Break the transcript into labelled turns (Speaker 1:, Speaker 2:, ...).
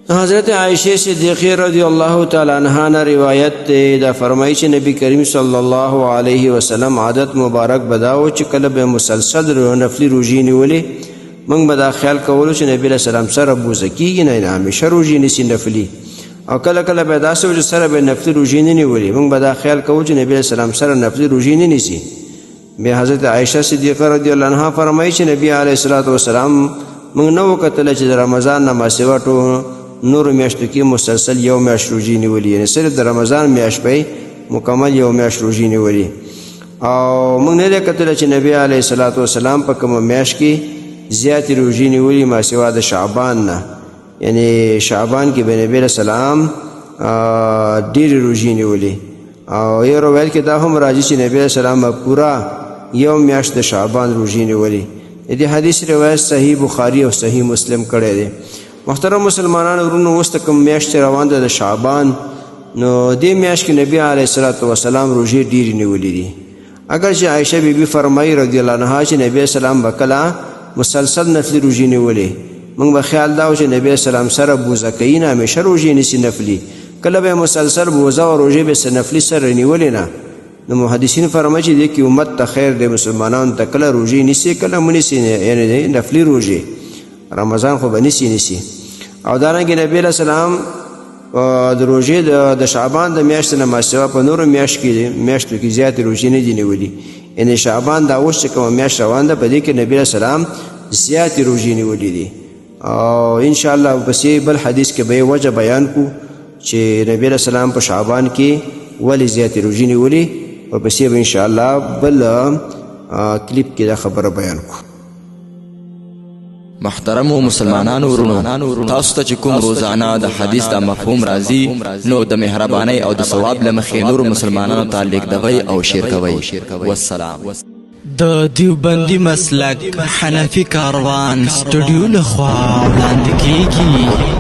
Speaker 1: حضرت عائشه صدیقه رضی الله تعالی عنها نه روایت دی، دا فرمایي چې نبی کریم صلی الله علیه وسلم عادت مبارک بداو چې کله به مسلسل نفلی روژې نیولې، موږ به دا خیال کولو چې نبی علیه السلام سره بوزه کېږي نه، نه همیشه روژې نیسي نفلي، او کله کله به داسې و چې سره به نفلي روژې نه نیولې، موږ به دا خیال کوو چې نبی علیه السلام سره نفلي روژې نه نیسي. بیا حضرت عائشه صدیقه رضی الله عنها فرمایي چې نبی علیه الصلاة والسلام موږ نه وکتل چې د رمضان نه ماسوا ټولو نورو میاشتو کې مسلسل یو میاشت روژې نیولي، یعنې صرف د رمضان میاشت به مکمل یو میاشت روژې نیولي، او موږ نه دی کتلی چې نبی علیه الصلاة والسلام په کومه میاشت کې زیاتې روژې نیولي ماسوا د شعبان نه، یعنې شعبان کې به نبی علیه السلام ډېرې روژې نیولي. او یو روایت کې دا هم راځي چې نبی علیه السلام پوره یو میاشت د شعبان روژې نیولي. د دې حدیث روایت صحیح بخاري او صحیح مسلم کړی دی. محترم مسلمانانو ورونو، اوس ته کوم میاشت روان ده د شعبان، نو دې میاشت کې نبی علیه الصلاة والسلام روژې ډېرې نیولې دي. اگر چې عایشه بی بی فرمایي رضی الله عنها چې نبی السلام به کله مسلسل نفلي روژې نیولې، موږ به خیال دا و چې نبی السلام سره بوزه کوي نه، همیشه روژې نیسي نفلي، کله به مسلسل بوزه او روژې به څه نفلي سره نیولې نه. نو محدثین فرمایي چې دې کې امت ته خیر دی، مسلمانانو ته کله روژې نیسي کله مه نیسي، یعنې نفلي روژې رمضان خو به نیسي نیسي. او دارنګه نبی علیه السلام د روژې د شعبان د میاشتې نه ماسوا په نورو میاشتو کې زیاتې روژې نه دي نیولي، یعنې شعبان دا اوس چې کومه میاشت روان ده په دې کې نبی علیه السلام زیاتې روژې نیولي دي. او انشاءالله ورپسې بل حدیث کې به یې وجه بیان کو چې نبی علیه السلام په شعبان کې ولې زیاتې روژې نیولي، ورپسې به انشاءالله بل کلیپ کې دا خبره بیان کو.
Speaker 2: محترمو مسلمانانو ورونو، تاسو ته چې کوم روزانه د حدیث دا مفهوم راځي نو د مهربانۍ او د ثواب له مخې نورو مسلمانانو ته لیږدوئ او شیر کوئ. والسلام.
Speaker 3: د دیوبندي مسلک حنفي کاروان سټډیو لخوا وړاندې کیږي.